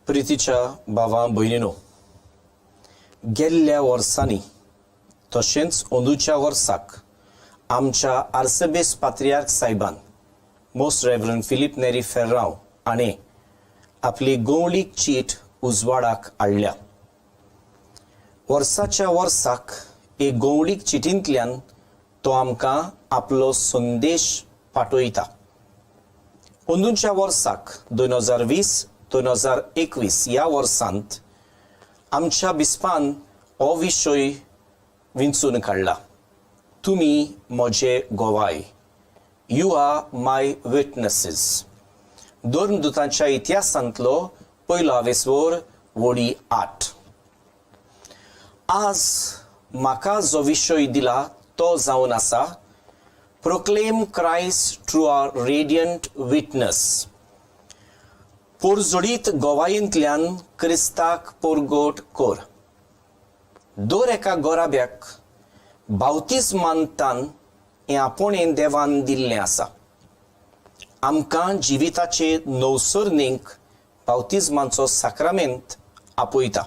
प्रितीच्या भावा भयणीनो, गेल्ल्या वर्सांनी तशेंच अंदूच्या वर्साक आमच्या आर्सेबीस पात्रियार्क साहेबान, मोस्ट रेवरंड फिलीप नेरी फेर्रांव हाणें आपली गोवळीक चीट उजवाडाक हाडल्या. वर्साच्या वर्साक एक गोवळीक चिटींतल्यान तो आमकां आपलो संदेश पाठयता. अंदूच्या वर्साक 2020 2021 ह्या वर्सांत आमच्या बिस्पान हो विशय विंचून काडला, तुमी म्हजे गोवाय, you are my witnesses. धर्मदूतांच्या इतिहासांतलो पयलो आवेसवर वडी 8. आज म्हाका जो विशय दिला तो जावन आसा proclaim Christ through our radiant witness, पोरजोडीत गोवायेंतल्यान क्रिस्ताक पोरगोट कर. दर एका गोराब्याक बावतीस मानतान हें आपोणें देवान दिल्लें आसा. आमकां जिविताचे नवसरणीक बावतिज्माचो साक्रामेंत आपयता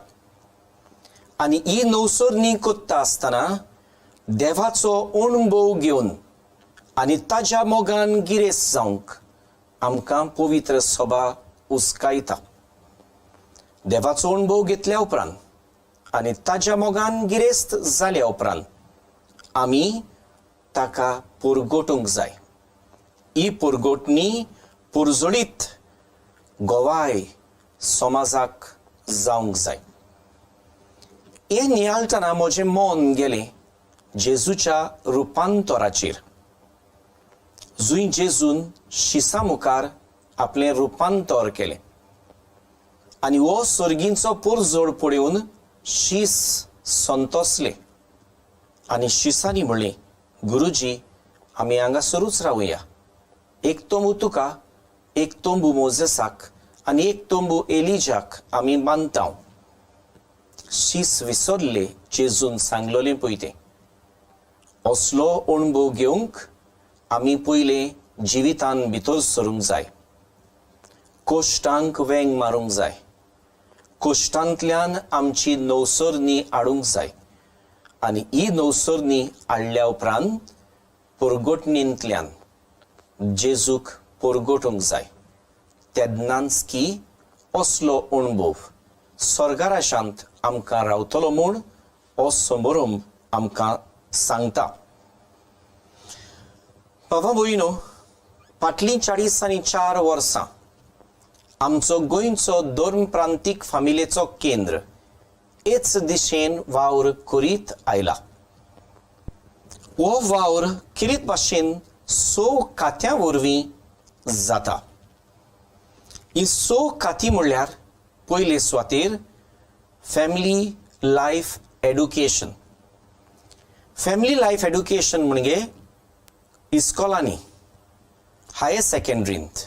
आनी ही नवसरणी करता आसतना देवाचो अणभव घेवन आनी ताज्या मोगान गिरेस्त जावंक आमकां पवित्र सभा उस्कायता. देवाचो अणभव घेतल्या उपरांत आनी ताज्या मोगान गिरेस्त जाल्या उपरांत आमी ताका पुरगोटूंक जाय. ही पुरगोटणी पुरजोळीत गोवाय समाजाक जावंक जाय. हें नियाळटना म्हजें मन गेलें जेजूच्या रुपांतराचेर, जंय जेजून शिसा मुखार आपलें रुपांतर केलें आनी हो सर्गींचो पुरजोड पळोवन शीस संतोसले आनी शिसांनी म्हणलें, गुरुजी, आमी हांगासरूच रावया. एक तंबू तुका, एक तंबू मोजेसाक आनी एक तंबू एलिजाक आमी बांदता. शीस विसरले जेजून सांगलोलें पळय तें. असलो अणभव घेवंक आमी पयलें जिवितान भितर सरूंक जाय, कोश्टांक वेंग मारूंक जाय, कोश्टांतल्यान आमची नवसरणी हाडूंक जाय आनी ही नवसरणी हाडल्या उपरांत पोरगोटणींतल्यान जेजूक पोरगोटूंक जाय. तेन्नाच की असलो अणभव स्वर्गाराशांत आमकां रावतलो म्हूण हो समारंभ आमकां सांगता. बाबा भयणो, फाटलीं 44 वर्सां आमचो गोंयचो धर्म प्रांतीक फामिलेचो केंद्र हेच दिशेन वावर करीत आयला. हो वावर किरीत भाशेन स खात्यां वरवीं जाता. ही स खातीं म्हणल्यार पयले सुवातेर family life education. Family life education म्हणजे इस्कॉलांनी, हायर सेकंडरींत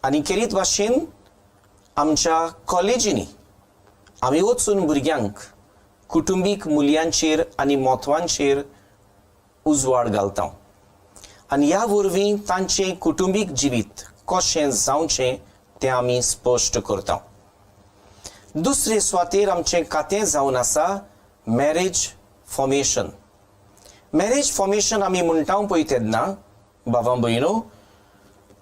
आनी खेरीत भाशेन आमच्या कॉलेजींनी आमी वचून भुरग्यांक कुटुंबीक मुल्यांचेर आनी म्हत्वांचेर उजवाड घालता आनी ह्या वरवीं तांचें कुटुंबीक जिवीत कशें जावचें तें आमी स्पश्ट करता. दुसरे सुवातेर आमचें खातें जावन आसा मॅरेज फॉर्मेशन. मॅरेज फॉर्मेशन आमी म्हणटा पळय तेन्ना, बाबा भयणो,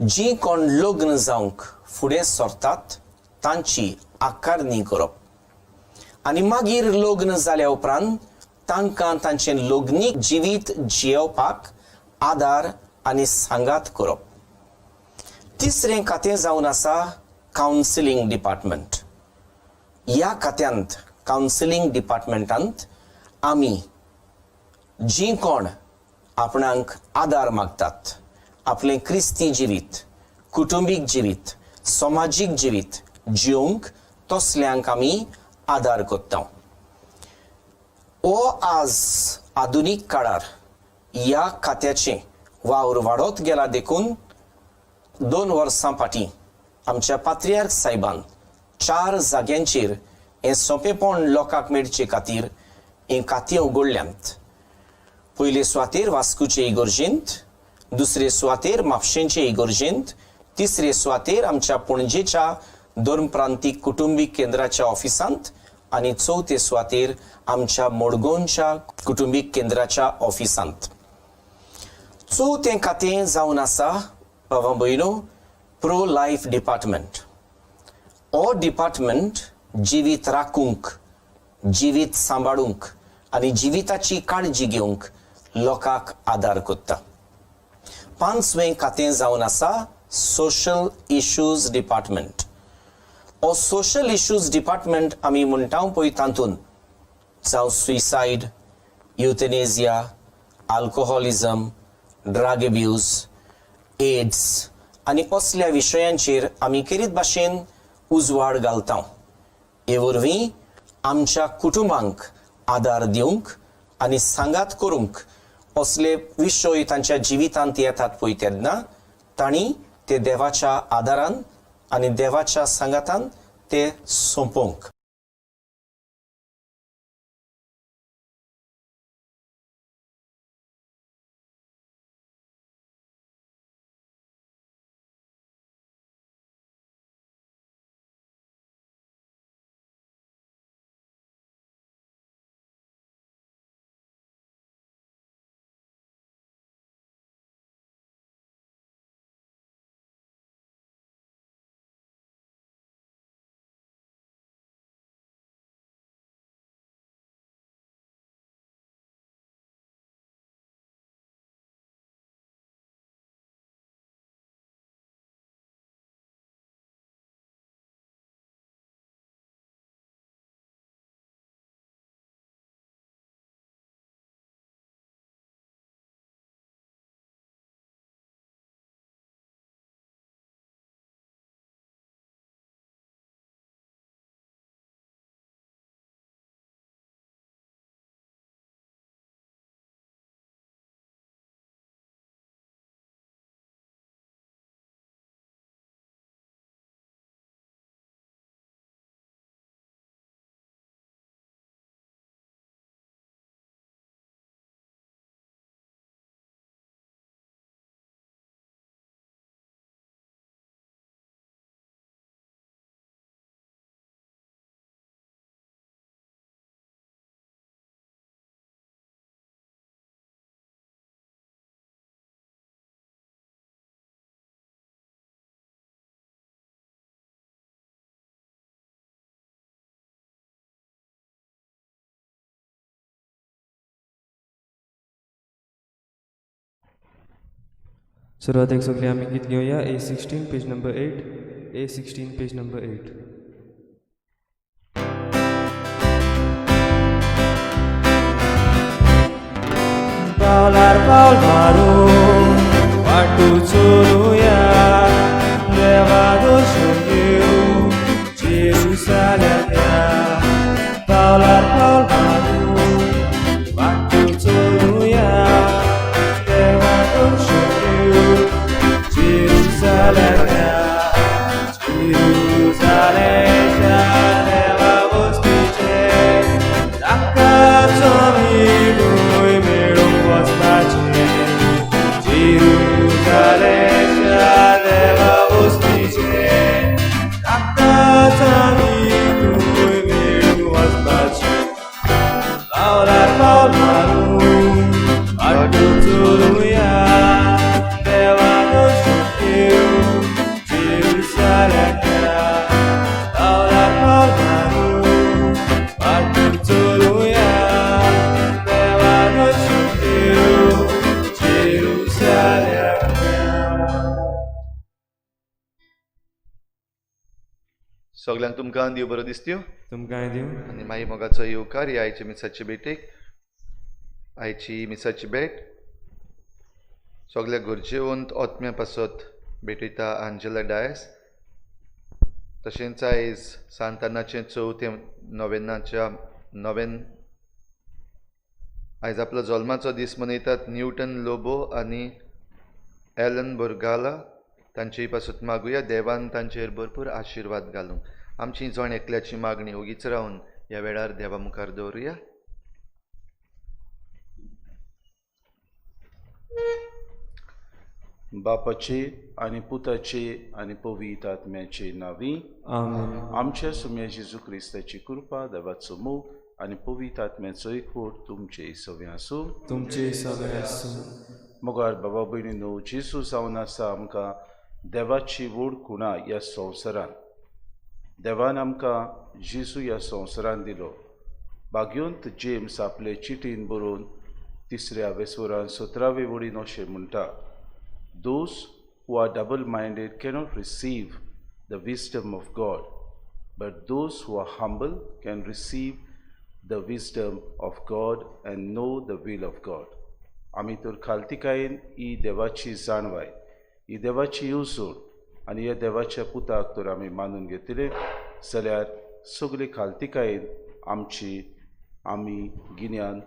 जीं कोण लग्न जावंक फुडें सरतात तांची आकारणी करप आनी मागीर लग्न जाल्या उपरांत तांकां तांचें लग्नीक जिवीत जियेवपाक आदार आनी सांगात करप. तिसरें खातें जावन आसा कावन्सिलींग डिपार्टमेंट. ह्या खात्यांत, कावन्सिलींग डिपार्टमेंटांत आमी जीं कोण आपणाक आदार मागतात, आपलें क्रिस्ती जिवीत, कुटुंबीक जिवीत, समाजीक जिवीत जिवंक, तसल्यांक आमी आदार करता. हो आज आधुनीक काळार ह्या खात्याचें वावर वाडत गेला, देखून 2 वर्सां फाटीं आमच्या पात्रियार्क साहेबान चार जाग्यांचेर हें सोंपेपण लोकांक मेळचे खातीर हें खातें उगडल्यांत. पयले सुवातेर वास्कोचे इगर्जेंत, दुसरे सुवातेर म्हापशेंचे इगर्जेंत, तिसरे सुवातेर आमच्या पणजेच्या धर्मप्रांतीक कुटुंबीक केंद्राच्या ऑफिसांत आनी चवथे सुवातेर आमच्या मडगांवच्या कुटुंबीक केंद्राच्या ऑफिसांत. चवथें खातें जावन आसा भावा भयणो प्रो लायफ डिपार्टमेंट. हो डिपार्टमेंट जिवीत राखूंक, जिवीत सांबाळूंक आनी जिविताची काळजी घेवंक लोकांक आदार कोत्ता. पांचवें खातें जावन आसा सोशल इश्यूज डिपार्टमेंट. हो सोशल इश्यूज डिपार्टमेंट आमी म्हणटा पळय तातूंत जावं suicide, euthanasia, alcoholism, drug abuse, AIDS आनी असल्या विशयांचेर आमी खेरीत भाशेन उजवाड घालता. हे वरवीं आमच्या कुटुंबांक आदार दिवंक आनी सांगात करूंक असले विशय तांच्या जिवितांत येतात पळय तेन्ना तांणी ते देवाच्या आदारान आनी देवाच्या सांगातान ते सोंपोवंक. सुरवातेक सगळीं आमी गीत घेवया A16 page number 8, A16 page number 8. पावलार पावल मारून वाटू चलुया, देवा दर्शन घेवंक जेरुसालेम या. पावलार पावल मारून वाटू चलुया, देवा दर्शन घेवंक जेरुसालेम या. जेरुसालेमच्या देवा वस्तीचें ताका आमी मेळूंक वचपाचें. जेरुसालेमच्या देवा वस्तीचें ताका आमी मेळूंक वचपाचें. पावलार पावल मारून वाटू चलुया, देवा दर्शन घेवंक जेरुसालेम या. पावलार पावल मारून वाटू चलुया, देवा दर्शन घेवंक जेरुसालेम या. सगळ्यांक तुमकां देव बरो दिसत्यो तुमकांय दिवं. आनी मागीर मोगाचो येवकार ही आयच्या मिसाची भेटेक. आयची मिसाची भेट सगल्या गरजेवंत आत्म्या पासत भेटयता आंजेला डायस. तशेंच आयज सांतानाचें चवथें नोवेनाच्या नोवेन आयज आपलो जल्माचो दीस मनयतात न्यूटन लोबो आनी एलन बोर्गाला. तांचे पासत मागुया देवान तांचेर भरपूर आशिर्वाद घालूंक. आमची जण एकल्याची मागणी ओगीच रावन ह्या वेळार देवा मुखार दवरुया. बापाचे आनी पुताचे आनी पवित्र आत्म्याचे नांवी आमेन. आमच्या सुम्या जेजू क्रिस्ताची कृपा, देवाचो मोग आनी पवित्र आत्म्याचो एकवट तुमचे सगळें आसूं. तुमचे सगळे आसूं. मोगार बाबा भयणीनो, जेजू जावन आसा आमकां देवाची व्हड खुणा ह्या संवसारांत. देवान आमकां जेजू ह्या संवसारांत दिलो. भाग्यवंत जेम्स आपले चिटीन बरोवन तिसऱ्या वेसवरान सतरावे वडीन अशें म्हणटा, Those who are double-minded cannot receive the wisdom of God, but those who are humble can receive the wisdom of God and know the will of God. आमी तर खालतीकायेन ही देवाची जाणवाय, ही देवाची येवजण आनी ह्या देवाच्या पुताक तर आमी मानून घेतले जाल्यार सगळे खालतीकायेन आमची आमी गिन्यान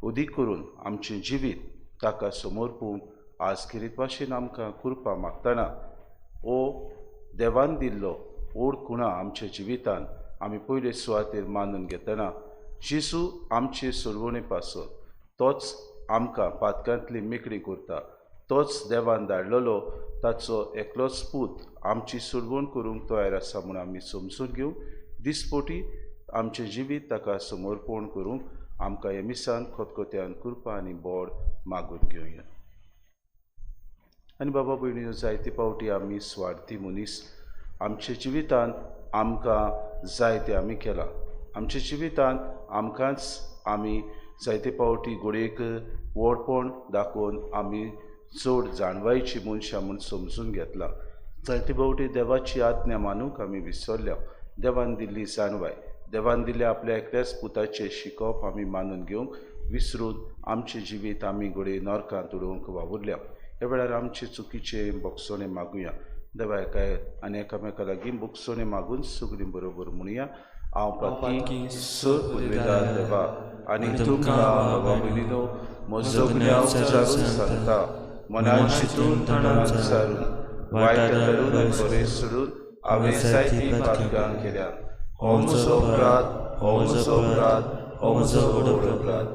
अदीक करून आमचें जिवीत ताका समर्पूंक आज खेरीत भाशेन आमकां कृपा मागतना ओ देवान दिल्लो ओड खुणा आमच्या जिवितान आमी पयले सुवातेर मानून घेतना जेजू आमचे सोडवणे पासत तोच आमकां पातकांतली मेकळी करता. तोच देवान धाडलेलो ताचो एकलोच पूत आमची सोडवण करूंक तयार आसा म्हूण आमी समजून घेवंक दिसपोटी आमचें जिवीत ताका समर्पण करूंक आमकां ह्या मिसान खतखत्यान कृपा आनी बोड मागून घेवया. आनी बाबा भयणीनो, जायते फावटी आमी स्वार्थी मनीस आमच्या जिवितांत आमकां जाय तें आमी केलां. आमच्या जिवितांत आमकांच आमी जायते फावटी घडयेक व्हडपण दाखोवन आमी चड जाणवायची मनशां म्हूण समजून घेतलां. जायते फावटी देवाची आज्ञा मानूंक आमी विसरल्या. देवान दिल्ली जाणवाय, देवान दिल्ल्या आपल्या एकल्याच पुताचें शिकोवप आमी मानून घेवंक विसरून आमचें जिवीत आमी घडये नरकांत उडोवंक वावुरल्या. ह्या वेळार आमचे चुकीचे बोगसोणे मागुया देवा एका आनी एकामेका लागीं बोगसोणे मागून सगळीं बरोबर म्हणुया. हांव पातकी सर पुर्वेदार देवा आनी तुमकां बाबा भयणीनो म्हजो गुन्यांव विचारून सांगता. मनान चिंतून तणान सारून वायट धरून आनी बरें सोडून हांवें जायतीं पातकां केल्या. हो म्हजो अपराध, हो म्हजो अपराध, हो म्हजो व्हड अपराध.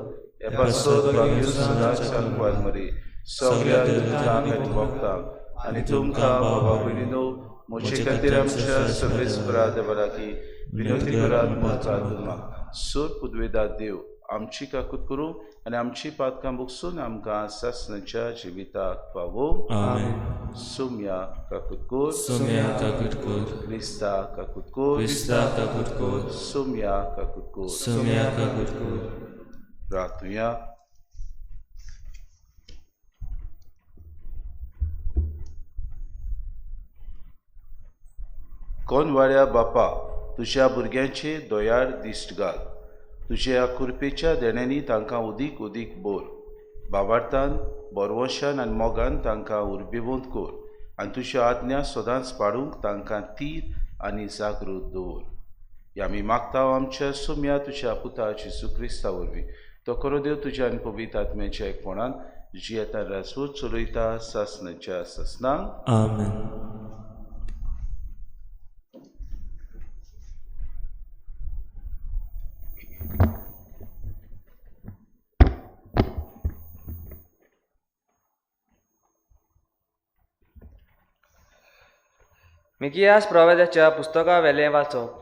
हे पासत भाग्य कुवार मरी सगळ्या दुःखांक आनी भोगतांक आनी तुमकां बाबा भयणीनो म्हजे खातीर आमच्या सर्वेस्परा देवा लागीं विनवती करात म्हत्वाक. सोर पुदवेदार देव आमची काकूत करूं आनी आमची पातकां बुकसून आमकां सासणाच्या जिविताक पावो. आमेन. सुम्या काकूत कोर. सोम्या काकूट कोर. क्रिस्ता काकूत कोर. क्रिस्ता काकूट कोर. सुम्या काकूत कोर. सोम्या काकूट कोर. प्रार्थुया. कोनवाड्या बापा, तुज्या भुरग्यांचे दोयार दिश्ट घाल. तुज्या कृपेच्या देण्यांनी तांकां उदीक उदीक बोर. बाबार्थान बोरवशान आनी मोगान तांकां उर्बेवंत कर आनी तुज्यो आज्ञा सदांच पाडूंक तांकां तीर आनी जागृत दवर. ह्या आमी मागता आमच्या सुम्या तुज्या पुता जेजू क्रिस्ता वरवीं. तो खरो देव तुज्या आनी पवित्र आत्म्याच्या एकपणान जियेता राजवट चलयता सासणाच्या सासणांक. आमेन. मिकियास प्रवाद्याच्या पुस्तका वेलें वाचप.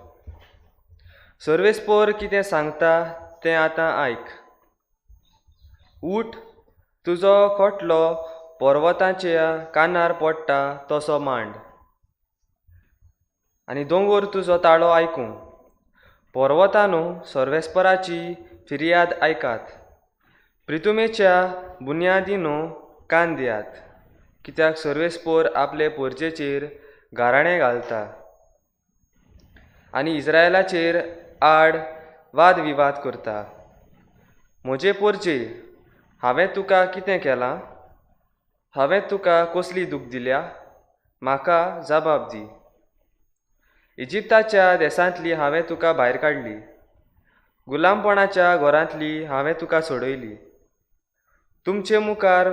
सर्वेस्पोर कितें सांगता तें आतां आयक. उठ, तुजो खोटलो पर्वताच्या कानार पडटा तसो मांड आनी दोंगर तुजो ताळो आयकूं. पर्वतानू सर्वेस्पराची फिर्याद आयकात, प्रितुमेच्या बुन्यादीनू कान दियात, कित्याक सर्वेस्पोर आपले पोरजेचेर गाराणें घालता आनी इस्रायलाचेर आड वाद विवाद करता. म्हजे पोरजे, हांवें तुका कितें केलां? हांवें तुका कसली दूख दिल्या? म्हाका जबाब दी. इजिप्ताच्या देसांतली हांवें तुका भायर काडली, गुलामपणाच्या घरांतली हांवें तुका सोडयली. तुमचे मुखार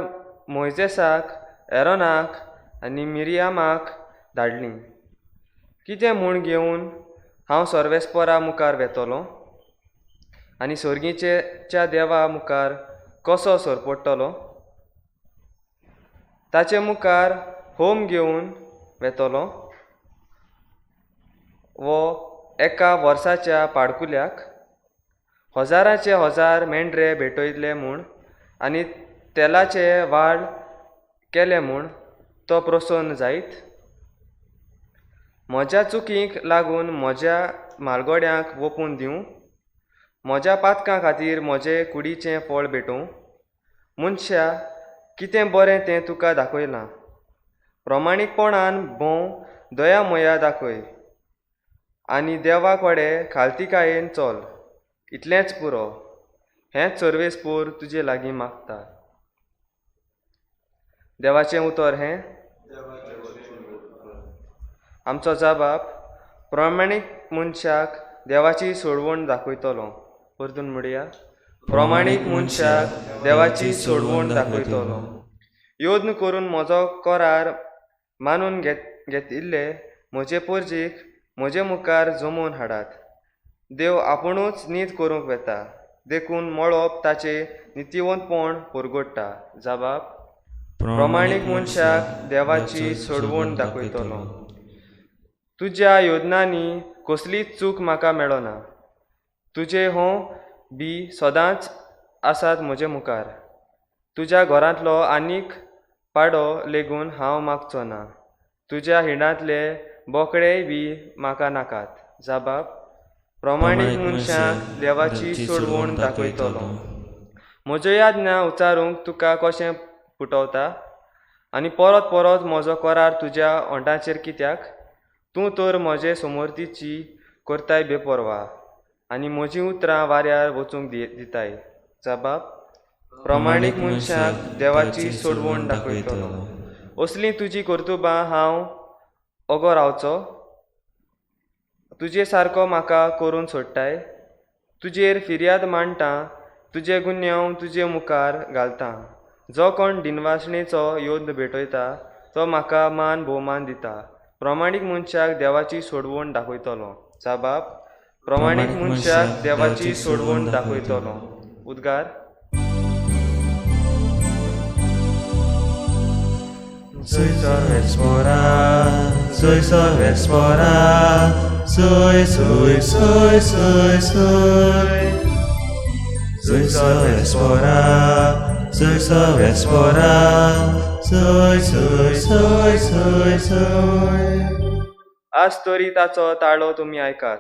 मोयजेसाक, एरोनाक आनी मिरियामाक धाडली. कितें म्हूण घेवन हांव सर्वेस्परा मुखार वेतलो आनी सर्गीच्या देवा मुखार कसो सरपडटलो? ताचे मुखार होम घेवन वेतलो वो एका वर्साच्या पाडकुल्याक हजाराचे हजार मेंढरे भेटयतले म्हूण आनी तेलाचे वाड केले म्हूण तो प्रसन्न जायत. म्हज्या चुकींक लागून म्हज्या म्हालगड्यांक वोपून दिवं, म्हज्या पातकां खातीर म्हजे कुडीचें फळ भेटोवं. मनशा, कितें बरें तें तुका दाखयलां, प्रमाणीकपणान भोंव, दया मया दाखय आनी देवा कडेन खालतीकायेन चल, इतलेंच पुरो. हेंच सर्वेस्पोर तुजे लागीं मागता. देवाचें उतर हें. आमचो जाबाब प्रमाणीक मनशाक देवाची सोडवण दाखयतलो. परतून म्हणया, प्रमाणीक मनशाक देवाची सोडवण दाखयतलो. यत्न करून म्हजो करार मानून घेतिल्ले म्हजे पोरजीक म्हजे मुखार जमोवन हाडात. देव आपुणूच नीत करूंक वेता, देखून मळब ताचें नितीवंतपण परगट्टा. जाबाब प्रमाणीक मनशाक देवाची सोडवण दाखयतलो. तुज्या योजनांनी कसलीच चूक म्हाका मेळना, तुजे हो बी सदांच आसात म्हजे मुखार. तुज्या घरांतलो आनीक पाडो लेगून हांव मागचो ना, तुज्या हिंडांतले बोकडेय बी म्हाका नाकात. जाबाब प्रमाणीक मनशाक देवाची सोडवण दाखयतलो. म्हज्यो याज्ञा उच्चारूंक तुका कशें पुटवता आनी परत परत म्हजो करार तुज्या ओंठाचेर कित्याक? तूं तर म्हजे समर्थीची करताय बेपर्वा आनी म्हजीं उतरां वाऱ्यार वचूंक दिताय. जाबाब प्रमाणीक मनशाक देवाची सोडवण दाखयतलो. असलीं तुजीं कर्तुबां हांव ओगो रावचो? तुजे सारको म्हाका करून सोडटाय? तुजेर फिर्याद मांडटा, तुजे गुन्यांव तुजे मुखार घालता. जो कोण दिनवासणेचो योद्ध भेटयता तो म्हाका मान भोवमान दिता. प्रमाणीक मनशाक देवाची सोडवण दाखयतलो. जाबाब प्रमाणीक मनशाक देवाची सोडवण दाखयतलो. उद्गार. Soy, soy, soy, soy, soy. Soy Sarvespora, soy Sarvespora, soy, soy, soy, soy, soy. आज तरी ताचो ताळो तुमी आयकात,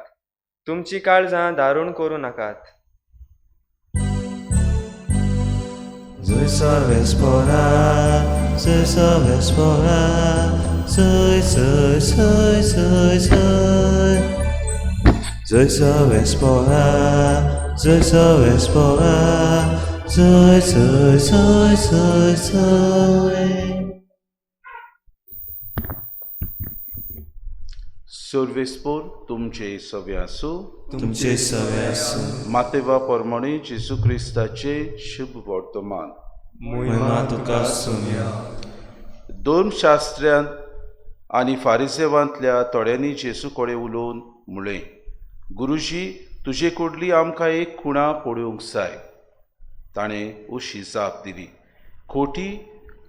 तुमची काळजां धारून करूं नाकात. Soy Sarvespora, soy Sarvespora, soy, soy, soy, soy, soy. Soy Sarvespora, soy Sarvespora, soy, soy, soy, soy, soy. सर्वेस्पोर तुमचे सवे आसूं, तुमचे सवे आसूं. मातेवा परमणी जेजू क्रिस्ताचे शुभ वर्तमान. महिमा तुका सुमया. दोन शास्त्र्यांत आनी फारिसेवांतल्या थोड्यांनी जेजू कडेन उलोवन म्हळें, गुरुजी, तुजे कडली आमकां एक खुणा पळोवंक जाय. ताणें अशी जाप दिली, खोटी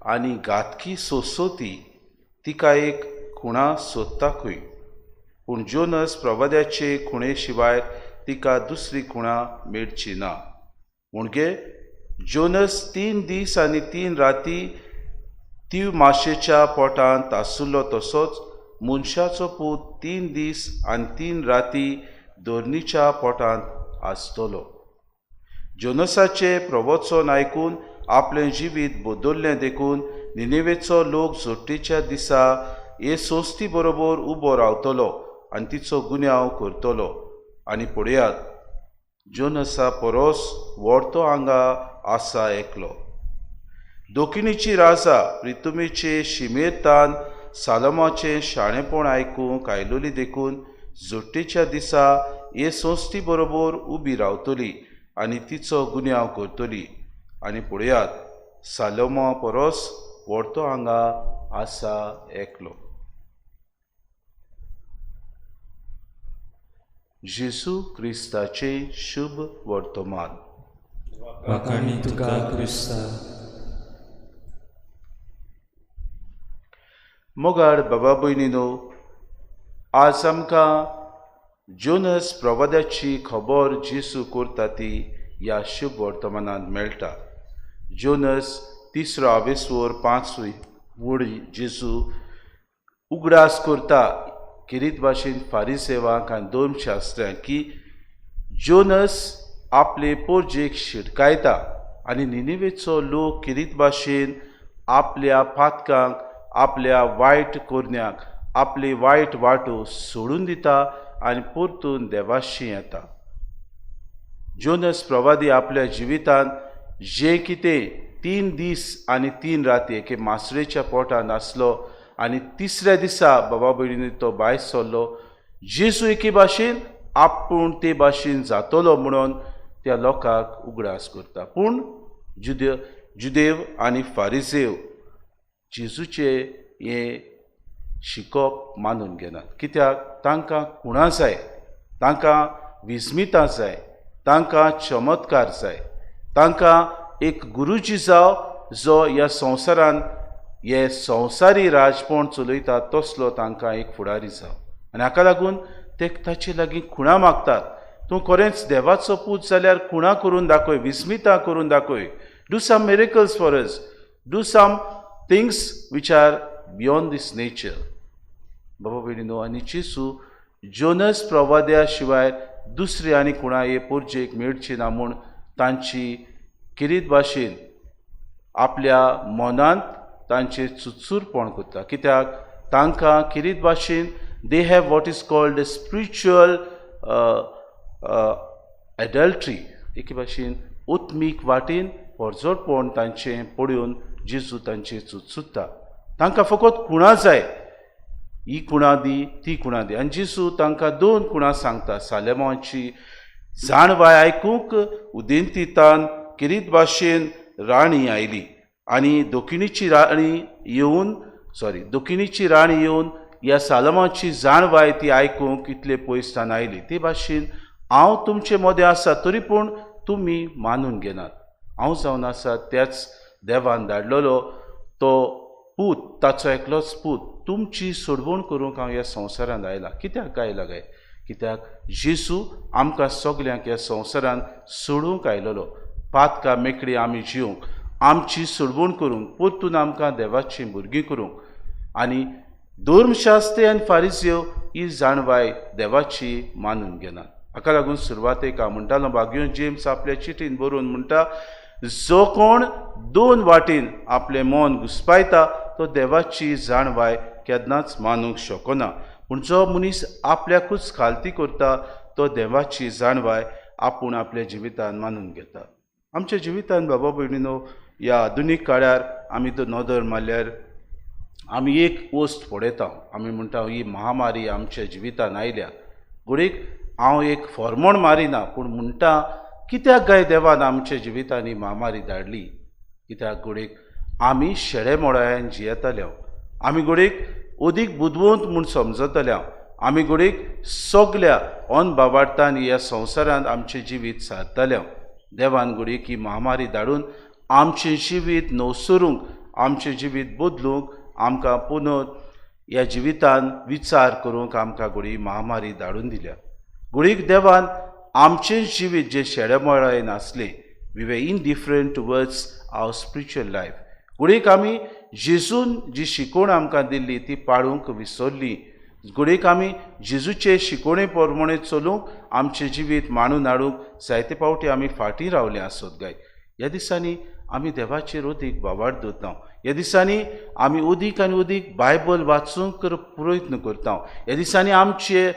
आनी घातकी सोसोती तिका एक खुणा सोदता खंय, पूण जोनस प्रवाद्याचे खुणे शिवाय तिका दुसरी खुणा मेळची ना. म्हणगे जोनस 3 दीस आनी 3 राती तीव माशेच्या पोटांत आसुल्लो, तसोच मनशाचो पूत 3 दीस आनी 3 राती धरणीच्या पोटांत आसतलो. जोनसाचें प्रवचन आयकून आपलें जिवीत बदल्लें देखून निनेवेचो लोक जोट्टेच्या दिसा हे संस्थी बरोबर उबो रावतलो आनी तिचो गुन्यांव करतलो. आनी पळयात, जोनसा परस व्हडतो हांगा आसा एकलो. दोकिणीची राजा प्रितुमेचे शिमेतान सालमाचें शाणेपण आयकूंक आयलोली देखून जोट्टेच्या दिसा हे संस्थी बरोबर उबी रावतली आनी तिचो गुन्यांव करतली. आनी पळयात, सालोमा परस व्हडतो हांगा आसा एकलो. जेजू क्रिस्ताचें शुभ वर्तमान. वाखाणी तुका क्रिस्ता. मोगाळ बाबा भयणीनो, आज आमकां जोनस प्रवाद्याची खबर जेजू करता ती ह्या शुभ वर्तमानांत मेळटा. जोनस तिसरो आवेसवर 5 वडी जेजू उगडास करता किरीत भाशेन फारीसेवांक आनी दोन शास्त्र्यांक की जोनस आपले पोरजेक शिटकायता आनी निनिवेचो लोक किरीत भाशेन आपल्या पातकांक, आपल्या वायट करण्याक, आपली वायट वाटो सोडून दिता आनी परतून देवाशी येता. जोनस प्रवादी आपल्या जिवितांत जें कितें 3 दीस आनी 3 राती एके मासळेच्या पोटांत आसलो आनी तिसऱ्या दिसा बाबा भयणींनी तो भायर सरलो. जेजू एके भाशेन आपूण ते भाशेन जातलो म्हणून त्या लोकांक उगडास करता. पूण जुदेव आनी फारिजेव जेजूचें हें शिकप मानून घेनात. कित्याक तांकां खुणां जाय, तांकां विस्मितां जाय, तांकां चमत्कार जाय, तांकां एक गुरुजी जाव जो ह्या संवसारान हे संवसारी राजपण चलयता तसलो तांकां एक फुडारी जाव. आनी हाका लागून ते ताचे लागीं खुणां मागतात. तूं खरेंच देवाचो पूत जाल्यार खुणां करून दाखय, विस्मितां करून दाखय. Do some miracles for us, do some things which are beyond this nature. बाबा भयणीनो, आनी जेजू जोनस प्रवाद्या शिवाय दुसरी आनी खुणां हे पोरजेक मेळची ना म्हूण तांची किरीत भाशेन आपल्या मनांत तांचेर चुचूरपण करता. कित्याक तांकां किरीत भाशेन they have what is called a spiritual adultery. एके भाशेन उत्मीक वाटेन परजोटपण तांचें पळोवन जेजू तांचेर चुचुत्ता. तांकां फकत खुणां जाय, ही खुणां दी, ती खुणां दी. आनी जेजू तांकां 2 खुणां सांगता. सालेमांची जाणवाय आयकूंक उदेंतीतान किरीत भाशेन राणी आयली आनी दोकिणीची राणी येवन ह्या सालमाची जाणवाय ती आयकूंक इतले पयसतान आयली. ते भाशेन हांव तुमचे मदें आसा तरी पूण तुमी मानून घेनात. हांव जावन आसा त्याच देवान धाडलेलो तो पूत, ताचो एकलोच पूत, तुमची सोडवण करूंक हांव ह्या संवसारांत आयला. कित्याक आयला काय? कित्याक जेजू आमकां सगल्यांक ह्या संवसारांत सोडूंक आयलेलो. पातकां मेकळी आमी जिवंक, आमची सोडवण करूंक, परतून आमकां देवाची भुरगीं करूंक. आनी धर्मशास्त्री आनी फारिज्यो ही जाणवाय देवाची मानून घेनात. हाका लागून सुरवातेक हांव म्हणटालो, बागयो जेम्स आपल्या चिटीन बरोवन म्हणटा, जो कोण 2 वाटेन आपलें मन घुसपायता तो देवाची जाणवाय केन्नाच मानूंक शकना. पूण जो मनीस आपल्याकूच खालती करता तो देवाची जाणवाय आपूण आपल्या जिवितान मानून घेता. आमच्या जिवितान बाबा भयणीनो, ह्या आधुनीक काळार आमी तो नदर मारल्यार आमी एक वस्त पळयता. आमी म्हणटा ही महामारी आमच्या जिवितान आयल्या. घडयेक हांव एक फॉर्मोण मारिना, पूण म्हणटा कित्याक काय देवान आमच्या जिवितान ही महामारी धाडली? कित्याक घडयेक आमी शेळे मोडायन जियेताले, आमी घडयेक अदीक बुदवंत म्हूण समजतले, आमी घडयेक सगल्या अनबाबार्तान ह्या संवसारांत आमचें जिवीत सारताले. देवान घडयेक ही महामारी धाडून आमचें जिवीत नवसरूंक, आमचें जिवीत बदलूंक, आमकां पुनः ह्या जिवितान विचार करूंक आमकां घडये महामारी धाडून दिल्या. घडयेक देवान आमचें जिवीत जें शेळेमळायन आसलें, we were indifferent towards our spiritual life. घडयेक आमी जेजून जी शिकवण आमकां दिल्ली ती पाळूंक विसरली. घडयेक आमी जेजूचे शिकवणे प्रमाणे चलूंक, आमचें जिवीत मांडून हाडूंक जायते फावटी आमी फाटीं रावले आसत गाय. ह्या दिसांनी आमी देवाचेर अदीक बावाड दवरता. ह्या दिसांनी आमी अदीक आनी अदीक बायबल वाचूंक प्रयत्न करता. ह्या दिसांनी आमचे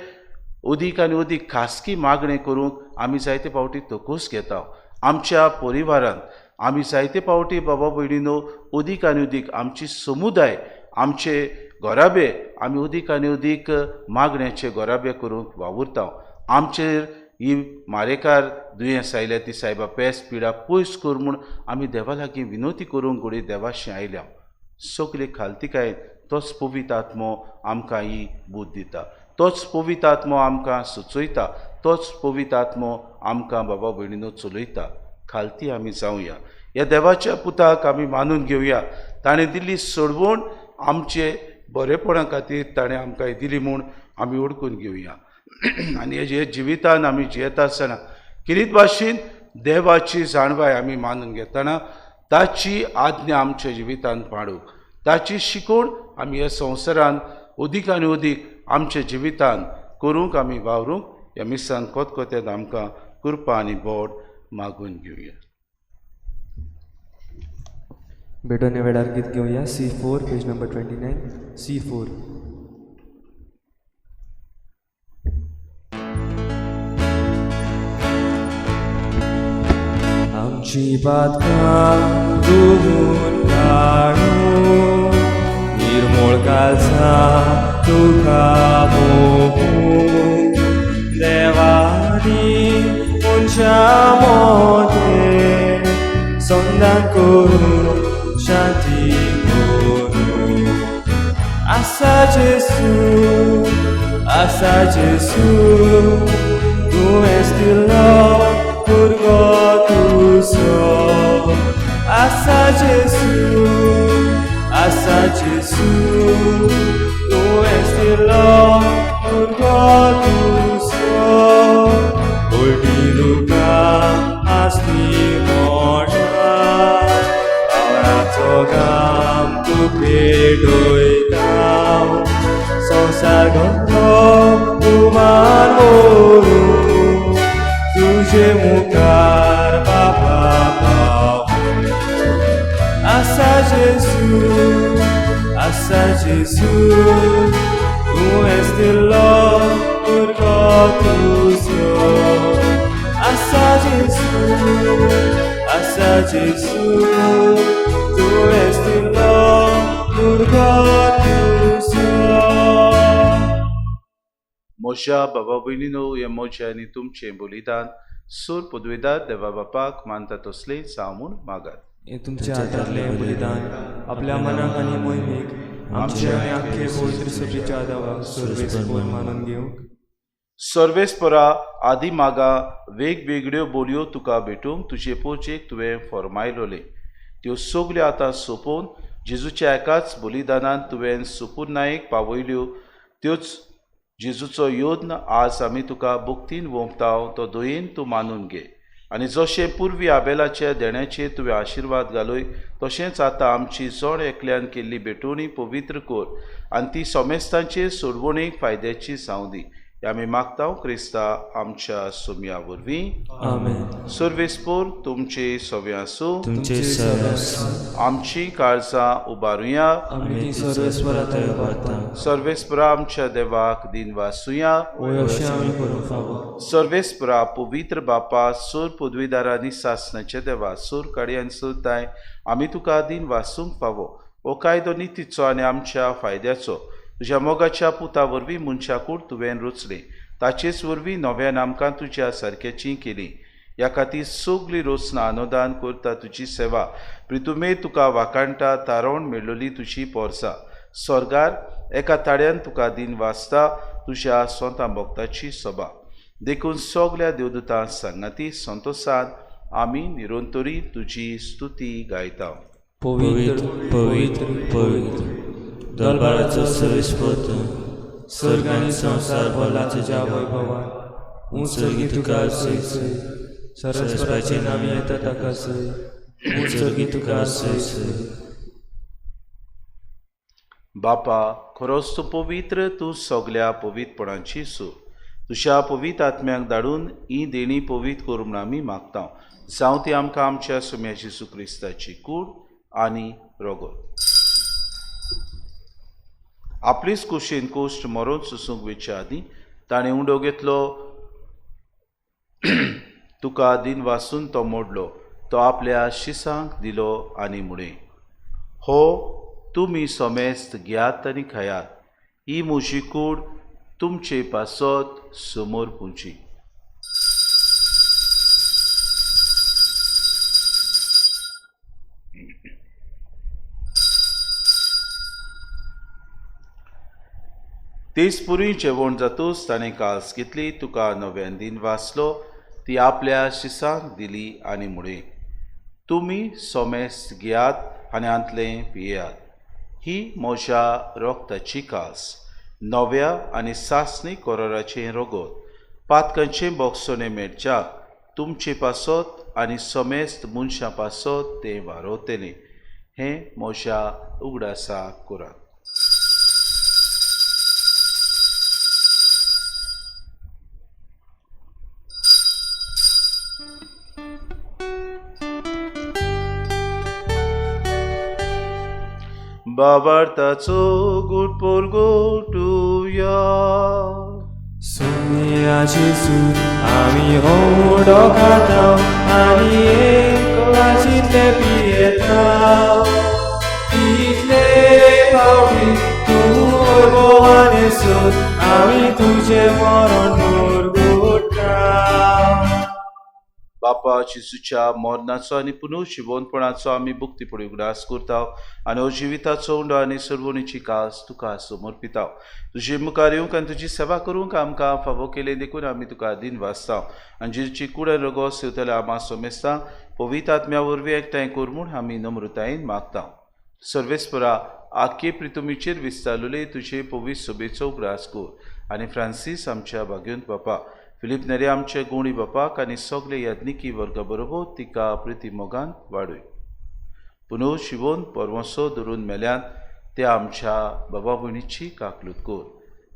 अदीक आनी अदीक खासगी मागणें करूंक आमी जायते फावटी तकस घेता. आमच्या परिवारांत आमी जायते फावटी बाबा भयणीनो अदीक आनी अदीक आमची समुदाय, आमचे घराबे आमी अदीक आनी अदीक मागण्याचे घराबे करूंक वावुरता. आमचेर ही मारेकार दुयेंस आयल्या ती सायबा पेस पिडा पयस कर म्हूण आमी देवा लागीं विनवती करूंक घडये देवाशी आयल्या. सगळे खालतिकायेन तोच पवित्र आत्मो आमकां ही बूद दिता, तोच पवित्र आत्मो आमकां सुचयता, तोच पवित्र आत्मो आमकां बाबा भयणीनो चलयता. खालती आमी जावया, ह्या देवाच्या पुताक आमी मानून घेवया. ताणें दिल्ली सोडवण आमचे बरेपणा खातीर ताणें आमकां दिली म्हूण आमी ओडकून घेवया. आनी हे जिवितान आमी जियेता आसतना किरीत भाशेन देवाची जाणवाय आमी मानून घेतना ताची आज्ञा आमच्या जिवितान पाडूंक, ताची शिकवण आमी ह्या संवसारान अदीक आनी अदीक आमच्या जिवितान करूंक आमी वावरूंक ह्या मिसान कोतकोत्यांत आमकां कृपा आनी बोट मागून घेवया. भेटवणे वेळार गीत घेवया C4 page number 29 C4. आमची पातकां धुवून काडून निर्मोळ काळजां तुका मोगूं देवानी मनशा मोदें संदान करून शांती करूं. आसा जेसू, आसा जेसू, तुवेंच दिलो भुरगो तुजो. आसा जेसू, आसा जेसू, तुवेंच दिलो भुरगो तुजो. व्हडली दुकां आसली मोठा आवराचो घाम तुका पेटयता संवसार गंगो उमान व्हरूं तुजे मुखार बापा पावूं. आसा जेसू, आसा जेसू, तुवेंच दिलो भुरगो तुजो. आसा जेसू, आसा जेसू, तुवेंच दिलो भुरगो तुजो. म्हज्या बाबा भयणीनो, हें म्हजें आनी तुमचें बलिदान सूर पदवेदार देवा बापाक मानता तसलें जावं म्हूण मागात. हें तुमच्या हातांतलें बलिदान आपल्या मनाक आनी मोहिमेक आमचे आनी आख्खे पवित्र सभेच्या देवाक सर्वेस्पर मानून घेवंक. सर्वेस्परा आदी मागा वेगवेगळ्यो बोलयो तुका भेटूंक तुजे पोचेक तुवें फॉर्मायलोलें त्यो सगल्यो आतां सोंपोवन जेजूच्या एकाच बलिदानान तुवें सुपुर्नायेक पावयल्यो त्योच जेजूचो यत्न आज आमी तुका भक्तीन वोंपता तो दयेन तूं मानून घे. आनी जशें पुर्वी आबेलाच्या देण्याचेर तुवें आशिर्वाद घालय तशेंच आतां आमची जण एकल्यान केल्ली भेटवणी पवित्र कर आनी ती सोमेस्तांचे सोडवणेक फायद्याची जावं दी. आमी मागता क्रिस्ता आमच्या सोम्या वरवीं. आमेन. सर्वेस्पोर तुमचे सवे आसूं. तुमचे सवे आसूं. आमची काळजां उबारुया. आमी ती सर्वेस्परा थंय उबारता. सर्वेस्परा आमच्या देवाक दिन वासुया. वय अशें आमी करूंक फावो. सर्वेस्परा पवित्र बापा सूर पदवीदारांनी सासणाचे देवा सूर काडी आनी सुरताय आमी तुका दिन वासूंक फावो. हो कायदो नितीचो आनी आमच्या फायद्याचो तुज्या मोगाच्या पुता वरवीं मनशा कूड तुवें रचली ताचेच वरवीं नव्यान आमकां तुज्या सारक्याची केली. ह्या खातीर सगली रचना अनुदान करता तुजी सेवा प्रितुमे तुका वाखाणटा तारोण मेळ्ळली तुजी पोरसा स्वर्गार एका ताड्यान तुका दिन वाचता तुज्या सोंता भक्ताची सभा. देखून सगल्या देवदूतां सांगाती संतोसान आमी निरंतरी तुजी स्तुती गायता. पवित्र पवित्र पवित्र दरबाराचो सर्वेस्पर तूं, स्वर्ग आनी संवसार भरला तुज्या वैभवान. उंच सर्गी तुका सय सय, सरस्वराचे नांव येता ताका सय, उंच सर्गी तुका सय सय. बापा खरोच तूं पवित्र, तूं सगल्या पवित्रपणाची सूर. तुज्या पवित्र आत्म्याक धाडून ही देणी पवित्र कर म्हूण आमी मागता. जावं ती आमकां आमच्या सुम्या जेजू क्रिस्ताची कूड आनी रगत. आपलीच कुशीन कोश्ट मरोन सोसूंक वेचे आदीं ताणें उंडो घेतलो, तुका दिन वासून तो मोडलो, तो आपल्या शिसांक दिलो आनी म्हणें, हो तुमी समेस्त घेयात आनी खायात, ही म्हजी कूड तुमचे पासत समोर पुंची. तेच पुरी जेवण जातूच ताणें कास घेतली, तुका नव्यान दिन वाचलो, ती आपल्या शिसांक दिली आनी म्हणें, तुमी सोमेस्त घेयात आनी हांतलें पियेयात, ही म्हज्या रोगताची कास नव्या आनी सासणी कोरोराचें रोगोत पातकांचें बोगसोणें मेळच्याक तुमचे पासत आनी समेस्त मनशां पासत तें वारोवतलें. हें म्हज्या उगडासा करात. बाबार्थाचो गुड पोरगोटुया. सोनिया जेजू आमी होडो खाता आनी एक वाजिल्ले पियेता. तितले फावटी तूं वैभवान सोद आमी तुजें मरण मुरगुटा. बापा जेजूच्या मरणाचो आनी पुनर्जिवनपणाचो आमी भक्तीपणी उगडास करता आनी हो जिविताचो उंडो आनी सर्वणीची कास तुका समर्पिता. तुजे मुखार येवंक आनी तुजी सेवा करूंक आमकां फावो केलें देखून आमी तुका दिन वाचता आनी जेजूची कूड आनी रगत सेवतल्या आमा सोमेस्ता पवित्र आत्म्या वरवीं एकठांय कर म्हूण आमी नम्रतायेन मागता. सर्वेस्परा आख्खे प्रितुमीचेर विस्तारलेले तुजे पवित्र सभेचो उगडास कर आनी फ्रांसीस आमच्या भाग्योंत बापा, फिलीप नेरे आमचे गुणी बापाक आनी सगळे याज्ञिकी वर्गा बरोबर तिका प्रिती मोगान वाडय. पुनव शिवोन परवंसो धरून मेल्यान त्या आमच्या बाबा भयणीची काकलूत कर.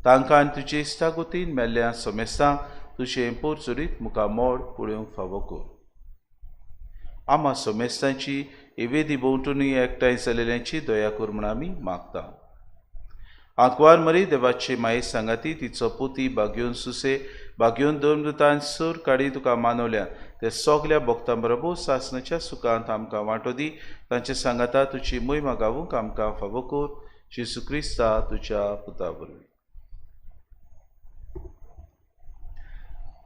तांकां आनी तुजे इश्टागतीन मेल्ल्या समेस्तांक तुजें पोरचोरीत मुखार मोड पळोवंक फावो कर. आमा समेस्तांची एवेदी भोंवतणी एकठांय जाल्ल्यांची दया कर म्हूण आमी मागता. आंकवार मरी देवाचे माये सांगाती तिचो पुती बागयोन सुसे बागयोन दोन दुतान सूर काडी तुका मानवल्या ते सगल्या भक्तां बरोबर सासणाच्या सुखांत आमकां वांटो दी. तांचे सांगाता तुजी मोहिमा गावूंक आमकां फावो कर. जेजू क्रिस्ता तुज्या पुता वरवीं.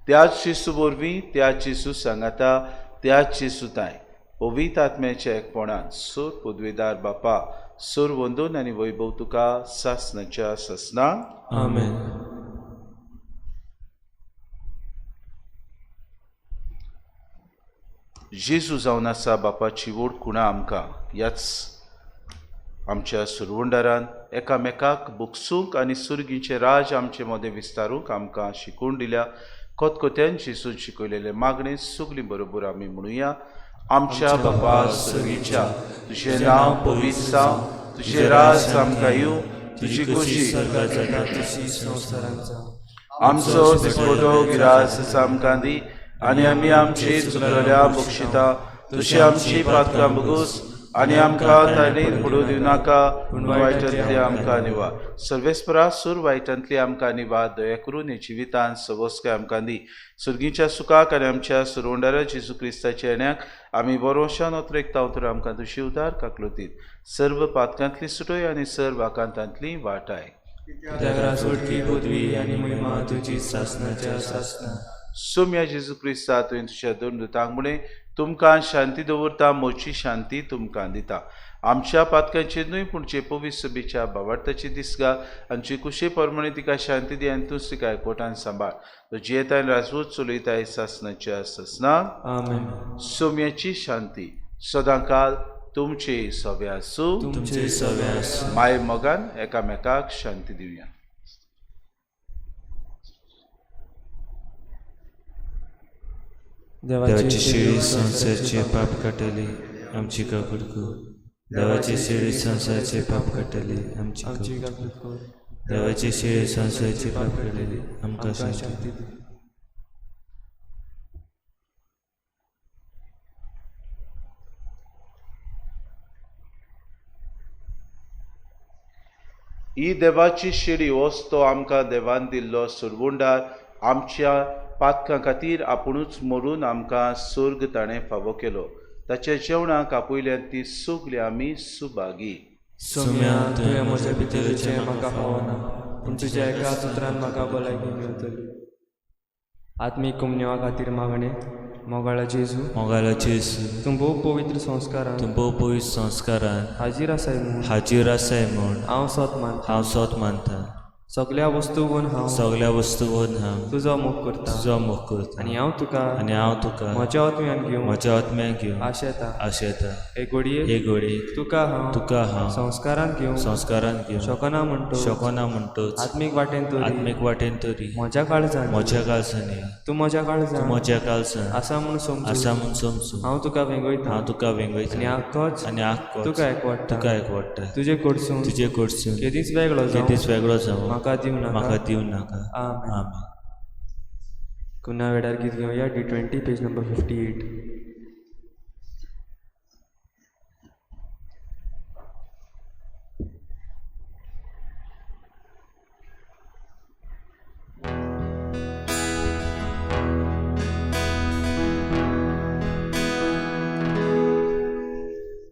त्याच जेजू वरवीं, त्याच जेजू सांगाता, त्याच जेजू तांय पवित्र आत्म्याच्या एकपणान सूर पदवेदार बापा सूर वंदून आनी वैभव तुका सासणाच्या सासणा. आमेन. जेजू जावन आसा बापाची वोड खुणा आमकां ह्याच आमच्या सुरवंडारान एकामेकाक बुकसूंक आनी सुर्गीचें राज आमचे मदें विस्तारूंक आमकां शिकोवन दिल्या. खतखत्यान जेजून शिकयलेलें मागणें सगलीं बरोबर आमी म्हणुया. आमच्या बापा सर्गीच्या, तुजें नांव पवित्र जावं, तुजें राज आमकां येवं, तुजी खोशी स्वर्गात जाता तशी संवसारांत जावं. आमचो दिसपटो गिरास आमकां दी आनी आमी आमची चुकलेल्या बक्षिता तशी आमची पातकां बगूस आनी आमकां ताणें पडूं दिवनाका, पूण वायटांतली आमकां निवा. सर्वेस्परा सूर वायटांतली आमकां निवा. दया करून हे जिवितान सवस्काय आमकां दी. सुर्गीच्या सुखाक आनी आमच्या सुरवंडारा जेजू क्रिस्ताच्या येण्याक आमी बरोवशान अत्रेकता तर आमकां तुजी उदार काकलुतीत सर्व पातकांतली सुटय आनी सर्व आकांतांतली वाटाय. कित्याक सोडकी पदवी आनी महिमा तुजी सासणाच्या सासणा. सोम्या जेजू क्रिस्ता तुवें तुज्या दोन दुतांक म्हणें तुमकां शांती दवरता, म्हजी शांती तुमकां दिता. आमच्या पातकांचेर न्हय पूण जे पवित्र सभेच्या भावार्थाची दीस घाल आनी कुशे प्रमाणे तिका शांती दी आनी तूंच तिका एकवटान सांबाळ. तो जियेता आनी राजवट चलयता सासणाच्या सासणा. आमेन. सोम्याची शांती सदांकाल तुमचे सवे आसूं. तुमचे सवे आसूं. माय मोगान एकामेकाक शांती दिवया. देवाची शेळी संवसाराचे पाप काडटली आमची काकूट कर. देवाची शेळी संवसाराचे पाप काडटली आमची आमची काकूट काकूट कर. देवाची शेळी संवसाराचे पाप काडटली आमकां आमकां शांती शांती दी. ही देवाची शेळी होच तो आमकां देवान दिल्लो सुरवुंडार आमच्या पातकां खातीर आपुणूच मरून आमकां सर्ग ताणें फावो केलो. ताच्या जेवणाक आपयल्यान ती सगली आमी सुभागी. सोम्या तुवें म्हज्या भितरचें म्हाका फावना, पूण तुज्या एका सुत्रान म्हाका भलायकी मेळटली. आत्मीक कुमन्योवा खातीर मागणें. मोगाळा जेजू, मोगाळा जेजू, तूं भोव पवित्र संस्कारान तूं भोव पवित्र संस्कारान हाजीर आसाय म्हूण हाजीर आसाय म्हूण हांव सोत मानता. हांव सोत मानता. सगळ्या वस्तूवन हांव सगळ्या वस्तूवन हांव तुजो मोग करता तुजो मोग करता आनी हांव तुका आनी हांव तुका म्हज्या आत्म्यान घेवन म्हज्या आत्म्याक घेवन आशेता. आशेता. हे घडये हे घडयेक तुका हांव तुका हांव संस्कारांत घेवंक संस्कारांत घेवंक शकना म्हणटो शकना म्हणटच आत्मीक वाटेन तरी आत्मीक वाटेन तरी म्हज्या काळजान म्हज्या काळजांनी तूं म्हज्या काळजान म्हज्या काळजान आसा म्हूण समजून आसा म्हूण समजून हांव तुका वेंगयता हांव तुका वेंगयता आनी आख्खोच आनी आख्खोच तुका एकवटता. तुका एकवटता. तुजे कडसून तुजे कडसून केदींच वेगळो जावं केदींच वेगळो जावं म्हाका दिवं नाका. म्हाका दिवं नाका. आमेन. आमेन. कुन्ना वेळार गीत घेवया. D20 page number 58.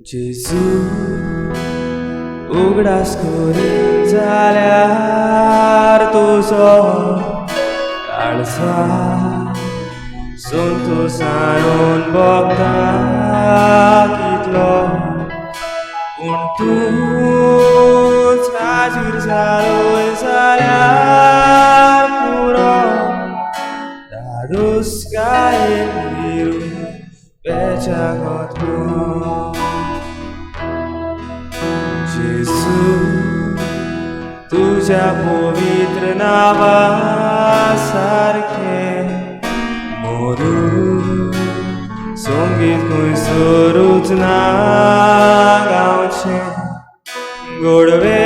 जेजू उगडास करीन जाल्यार तुजो काळजा संतोसानून भोगता कितलो पूण तूंच हाजीर जालो जाल्यार पुरो धादोसकायेन पेच्याक जेजू तुज्या पवित्र नांवा सारकें मोरू संगीत खंयसरूच ना गावचें गोडवे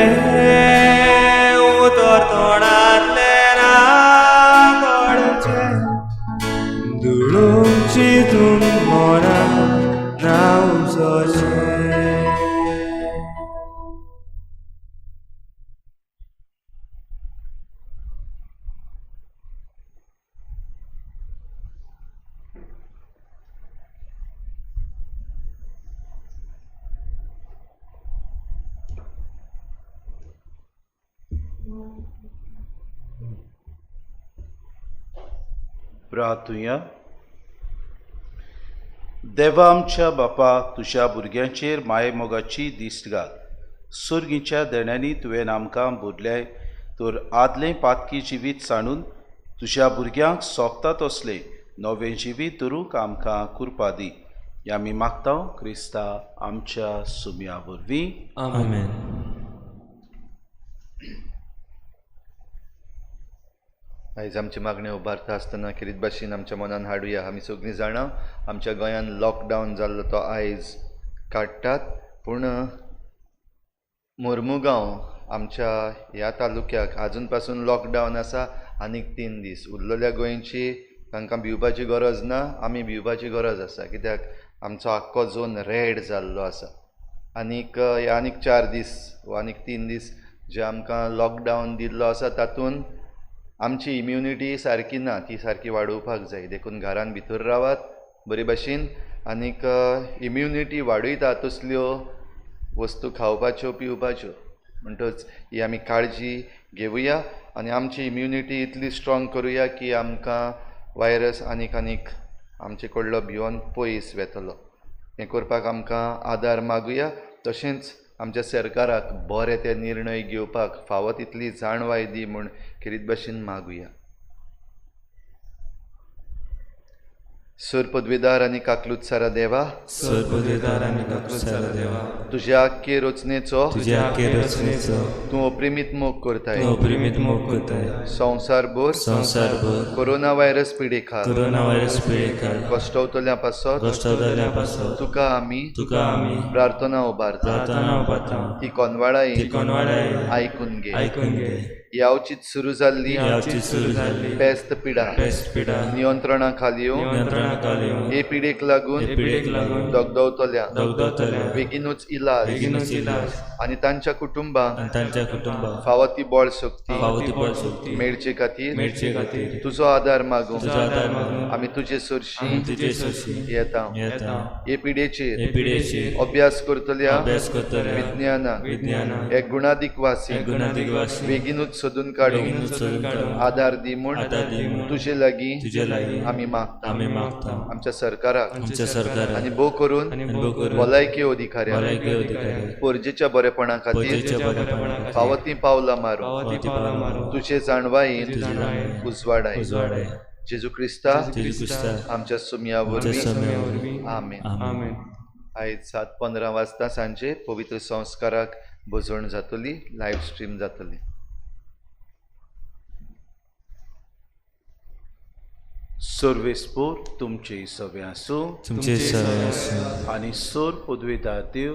उतर तोंडांतलें ना पडचें दुडूंची तूं मनां ना उपसचें. प्रार्थुया. देवा आमच्या बापा, तुज्या भुरग्यांचेर मायेमोगाची दिश्ट घाल. सुर्गीच्या देण्यांनी तुवें आमकां भरलें तर आदलें पातकी जिवीत सांडून तुज्या भुरग्यांक सोंपता तसलें नवें जिवीत धरूंक आमकां कृपा दी. हें आमी मागता क्रिस्ता आमच्या सुम्या वरवीं. आमेन. आयज आमची मागणी उबारता आसतना खेरीत भाशेन आमच्या मनान हाडुया. आमी सगळीं जाणां आमच्या गोंयान लॉकडावन जाल्लो तो आयज काडटात, पूण मोर्मुगांव आमच्या ह्या तालुक्याक आजून पासून लॉकडावन आसा आनीक 3 दीस. उरलेल्या गोंयची तांकां भिवपाची गरज ना, आमी भिवपाची गरज आसा, कित्याक आमचो आख्खो झोन रेड जाल्लो आसा. आनीक हे आनीक 4 दीस वा आनीक 3 दीस जे आमकां लॉकडावन दिल्लो आसा तातूंत आमची इम्युनिटी सारकी ना, ती सारकी वाडोवपाक जाय. देखून घरान भितर रावात बरे भाशेन आनीक इम्युनिटी वाडयता तसल्यो वस्तू खावपाच्यो पिवपाच्यो. म्हणटच ही आमी काळजी घेवया आनी आमची इम्युनिटी इतली स्ट्रॉंग करुया की आमकां वायरस आनीक आनीक आमचे कडलो भिवन पयस वेतलो. हें करपाक आमकां आदार मागुया. तशेंच आमच्या सरकाराक बरे ते निर्णय घेवपाक फावो तितली जाणवाय दी म्हूण खेरीत भाशेन मागुया. सर पदवेदार आनी काकलूत सारा देवा, सर पदवेदार आनी काकलूत सारा देवा, तुज्या आख्खे रचनेचो, तुज्या आख्खे रचनेचो तूं अप्रिमीत मोग करताय, तूं अप्रिमीत मोग करताय. संवसारभर, संवसारभर कोरोना व्हायरस पिडेखाल, कोरोना व्हायरस पिडेखाल कश्टवतल्या पासत, कश्टवतल्या पासत तुका आमी, तुका आमी प्रार्थना उबारता, प्रार्थना उबारता. ती कोनवाळाय, ती कोनवाळाय आयकून घे, आयकून घे. यावचीत सुरू जाल्ली, यावचीत सुरू जाल्ली पेस्त पिडा, पेस्त पिडा नियंत्रणा खाली येवंक, नियंत्रणा खाली येवंक, हे पिडेक लागून, हे पिडेक लागून दगदवतल्या, दगदवतल्या बेगीनूच इलाज, बेगीनूच इलाज आनी तांच्या कुटुंबांक, आनी तांच्या कुटुंबांक फावो ती बळ शक्ती, फावो ती बळ शक्ती मेळचे खातीर, मेळचे खातीर तुजो आदार मागूंक, तुजो आदार मागूंक आमी तुजे सरशी, आमी तुजे सरशी येता. येता. हे पिडेचेर, हे पिडेचेर अभ्यास करतल्या, अभ्यास करतल्या विज्ञानाक, विज्ञानाक एक गुणादीक वासी, एक गुणादीक वासी बेगीनूच सोदून काडूंक बेगीनूच सोदून काडूंक आदार दी म्हूण आदार दी म्हूण तुजे लागीं तुजे लागीं आमी मागता. आमी मागता. मागता. आमच्या सरकाराक आमच्या सरकाराक आनी भोव करून आनी भोव करून भलायकी अधिकाऱ्यांक भलायकी अधिकाऱ्यांक परजेच्या बरेपणा खातीर परजेच्या बरेपणा खातीर फावो तीं पावलां मारूंक फावो ती पावलां मारूंक तुजे जाणवायेन जाणवायेन उजवाडाय. उजवाडाय. जेजू क्रिस्ता जेजू क्रिस्ता आमच्या सुमया आमच्या वरवीं. सोम्या वरवीं. आमेन. आमेन. आयज 7:15 वाजता सांजे पवित्र संस्काराक भजवण जातली, लायव्ह स्ट्रीम जातली. सर्वेस्पोर तुमचे सवे आसूं तुमचे सवे आसूं. आनी सोर पदवेदार देव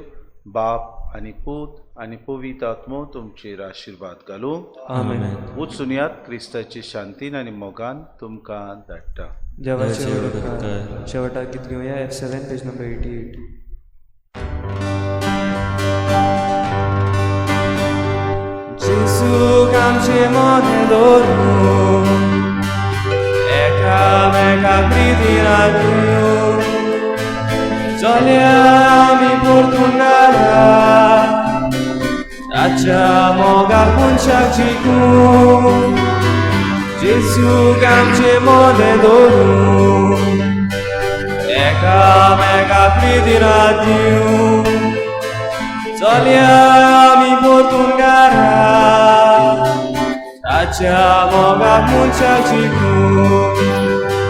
बाप आनी पूत आनी पवित्र आत्मो तुमचेर आशिर्वाद घालूं. आमेन. वचुनयात क्रिस्ताची शांतीन आनी मोगान तुमकां धाडटा. देवाचे देवाचे उपकार. उपकार. शेवटाक गीत घेवया F7 page number 88. जेजूक आमचे मोने दवरून एकामेका प्रितीन दिवं, चलया आमी परतून घरा ताच्या मोगाक मनशाक जिखूं. जेजूक आमचे मोने दवरून एकामेका प्रितीन दिवं, चलया आमी परतून घरा ताच्या मोगाक मनशाक जिखूं.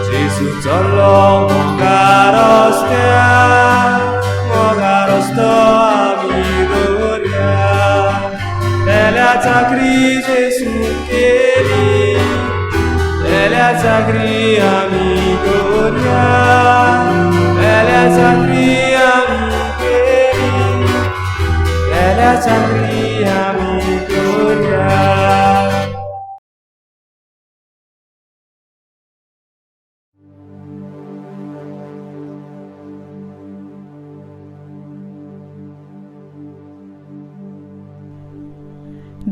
जेजू चल्लो मोगा रस्त्यार, मोगा रस्तो आमी दवरया. पेल्या चाकरी जेजून केली, पेल्या चाकरी आमी करुया. पेल्या चाकरी आमी केली, पेल्या चाकरी आमी करुया.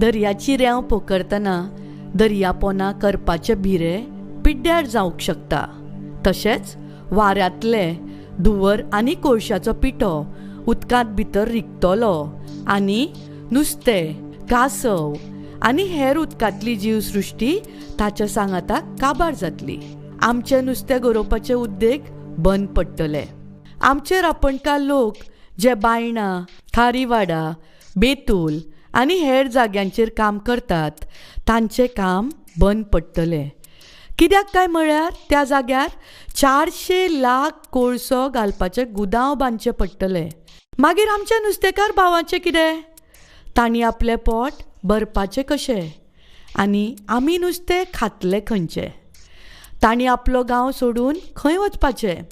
दर्याची रेंव पोखरतना दर्या पोना करपाचे भिरे पिड्ड्यार जावंक शकता. तशेंच वाऱ्यांतले धुंवर आनी कोळशाचो पिठो उदकांत भितर रिगतलो आनी नुस्तें, कासव आनी हेर उदकांतली जीवसृश्टी ताच्या सांगाताक काबार जातली. आमचे नुस्तें गरोवपाचे उद्देग बंद पडटले. आमचे रापणकार लोक जे बायणां, खारीवाडा, बेतूल आनी हेर जाग्यांचेर काम करतात तांचें काम बंद पडटलें. कित्याक काय म्हळ्यार त्या जाग्यार 400 लाख कोळसो घालपाचे गुदांव बांदचे पडटले. मागीर आमच्या नुस्तेकार भावाचें कितें? तांणी आपलें पोट भरपाचें कशें आनी आमी नुस्तें खातले खंयचें? तांणी आपलो गांव सोडून खंय वचपाचें?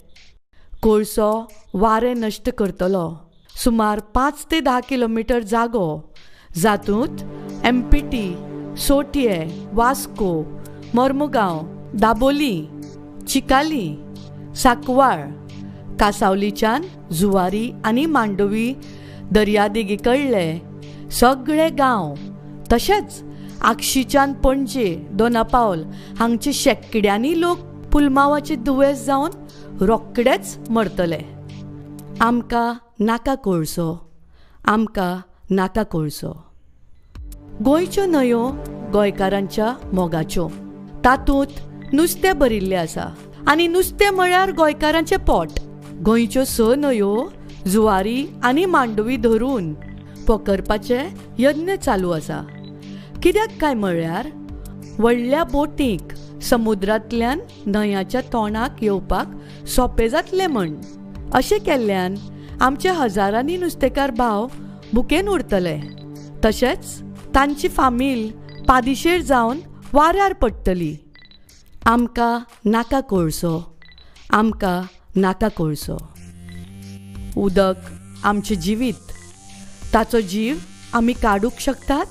कोळसो वारें नश्ट करतलो. सुमार 5 ते 10 किलोमिटर जागो जातूंत MPT, Sotye, Vasco, Mormugao, Dabolim, Chicalim, Sancoale, कासावलीच्यान Zuari आनी मांडवी दर्यादेगे कडले सगळे गांव, तशेंच आगशीच्यान पणजे, दोनापावल हांगचे शेंकड्यांनी लोक पुलमावाचे दुयेंस जावन रोखडेच मरतले. आमकां नाका कोळसो, आमकां नाका कोळसो. गोंयच्यो न्हंयो गोंयकारांच्या मोगाच्यो, तातूंत नुस्तें भरिल्लें आसा आनी नुस्तें म्हळ्यार गोंयकारांचें पोट. गोंयच्यो 6 न्हंयो जुवारी आनी मांडवी धरून पोखरपाचे यत्न चालू आसा. कित्याक काय म्हळ्यार व्हडल्या बोटींक समुद्रांतल्यान न्हंयाच्या तोंडाक येवपाक सोंपें जातलें म्हण. अशें केल्ल्यान आमचे हजारांनी नुस्तेकार भाव भुकेन उरतले, तशेंच तांची फामील पादिशेर जावन वाऱ्यार पडटली. आमकां नाका कोळसो, आमकां नाका कोळसो. उदक आमचें जिवीत, ताचो जीव आमी काडूंक शकतात?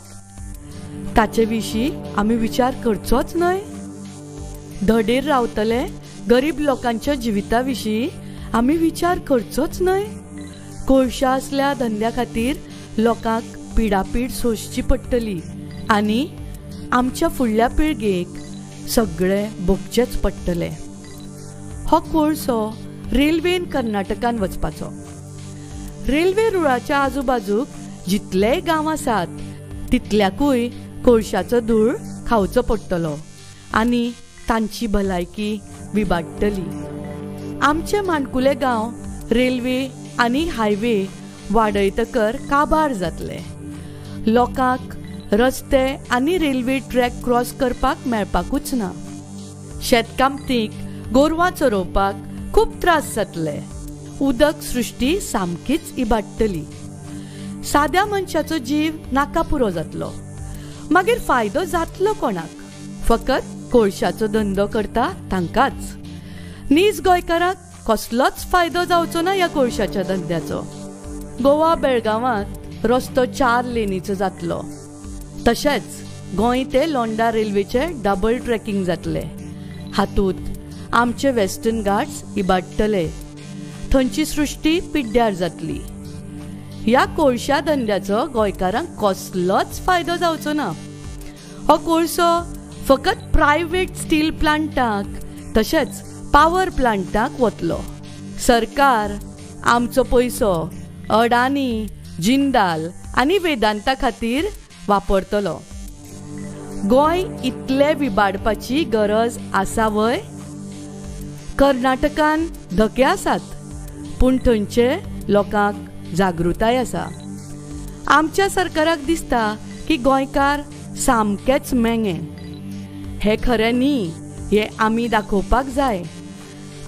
ताचे विशीं आमी विचार करचोच न्हय? धडेर रावतले गरीब लोकांच्या जिविता विशीं आमी विचार करचोच न्हय? कोळशा असल्या धंद्या खातीर लोकांक पिडापीड सोंसची पडटली आनी आमच्या फुडल्या पिळगेक सगळें भोगचेंच पडटलें. हो कोळसो रेल्वेन कर्नाटकान वचपाचो. रेल्वे रुळाच्या आजूबाजूक जितलेय गांव आसात तितल्याकूय कोळशाचो धूळ खावचो पडटलो आनी तांची भलायकी विबाडटली. आमचे माणकुले गांव रेल्वे आनी हायवे वाडयतकर काबार जातले. लोकांक रस्ते आनी रेल्वे ट्रॅक क्रॉस करपाक मेळपाकूच ना. शेतकामतीक गोरवां चरोवपाक खूब त्रास जातले. उदक सृश्टी सामकीच इबाडटली. साद्या मनशाचो जीव नाका पुरो जातलो. मागीर फायदो जातलो कोणाक? फकत कोळशाचो धंदो करता तांकांच. नीज गोंयकारांक कसलोच फायदो जावचो ना ह्या कोळशाच्या धंद्याचो. गोवा बेळगांवांत रस्तो 4 लेनीचो जातलो. तशेंच गोंय ते लोंडा रेल्वेचे डबल ट्रॅकिंग जातले. हातूंत आमचे वेस्टर्न घाट्स इबाडटले. थंयची सृश्टी पिड्ड्यार जातली. ह्या कोळशा धंद्याचो गोंयकारांक कसलोच फायदो जावचो ना. हो कोळसो फकत प्रायवेट स्टील प्लांटाक तशेंच पावर प्लांटाक वतलो. सरकार आमचो पयसो अडानी, जिंदाल आनी वेदांता खातीर वापरतलो. गोंय इतलें विबाडपाची गरज आसा वय? कर्नाटकान धके आसात, पूण थंयचे लोकांक जागृताय आसा. आमच्या सरकाराक दिसता की गोंयकार सामकेच मेंगे. हें खरें न्ही, हें आमी दाखोवपाक जाय.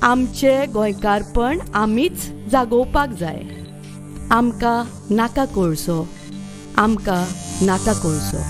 आमचें गोंयकारपण आमीच जागोवपाक जाय. आमकां नाका कोळसो, आमकां नाका कोळसो.